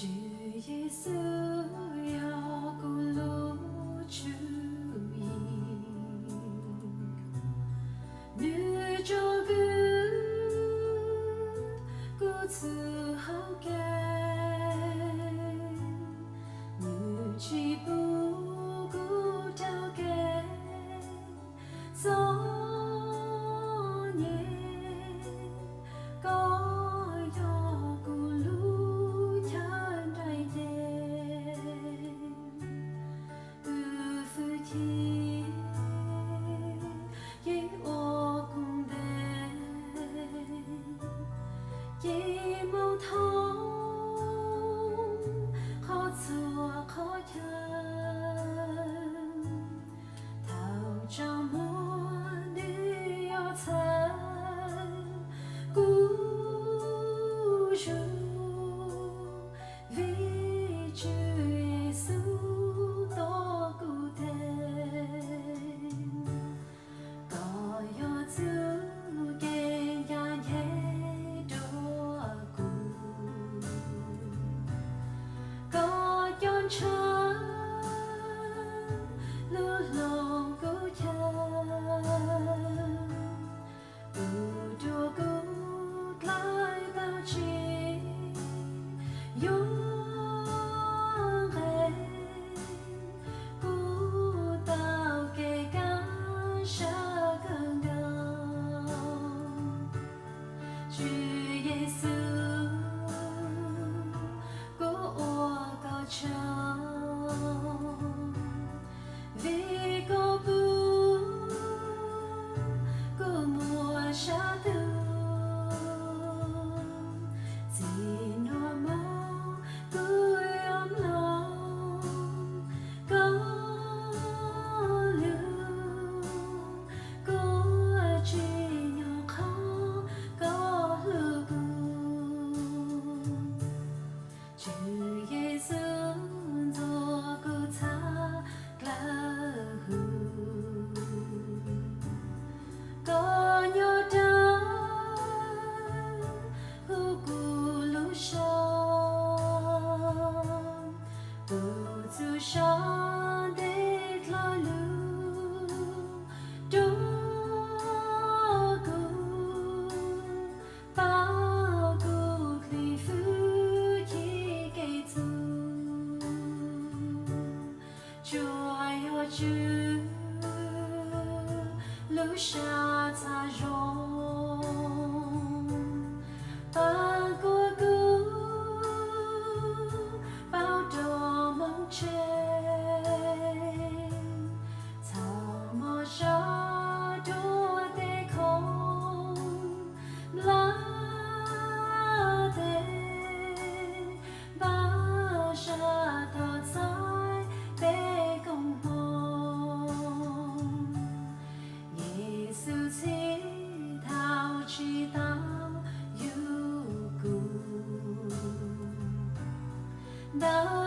Tswv Yexus yog kuv lub tswv yim, nws tso kwv kuv txhua hauv kev, nws tsis pub kuv raug kev txom nyem. Koj yog kuv lub chaw nraim cev, kuv hwj chim yeej ua kuv ntev, ces moog thoob qhov txhua qhov chaw. Thaum tsaus muag nws yuav txhawb kuv zus, vim Tswv Yexus tuav kuv teg. Koj yog txuj kev ncaj ncees rua kuv, koj coj ntshaw lub hloov kuv chaw, pub rua kuv dlawb tau tsis yuav nqe, kuv tau kev kaj siab kawg nkaus. Tswv Yexus, kuv ua koj tsaug, vim koj pub kuv muaj sab tug. Txij nua moog kuv yuav mloog koj lug, kuv tsim nyog qhov koj hlub kuv. Tswv Yexus ntxuav kuv txhaj dlawg huv, koj nyob dawb huv kuv lub sab, kuv txuj sa ntev dlawg lug rua kuv, paub kuv dlhwm hwj chim kev txug. Tsuas yog Tswv lub sab txhaj zoo, paab kuas kuv paub rua moog tseg, txhaj mob sab rua tej khoom nplawm teg, npaj sab tog txhais peb koom moov. Yexus txhij thaum tsis tau yug kuv, ntau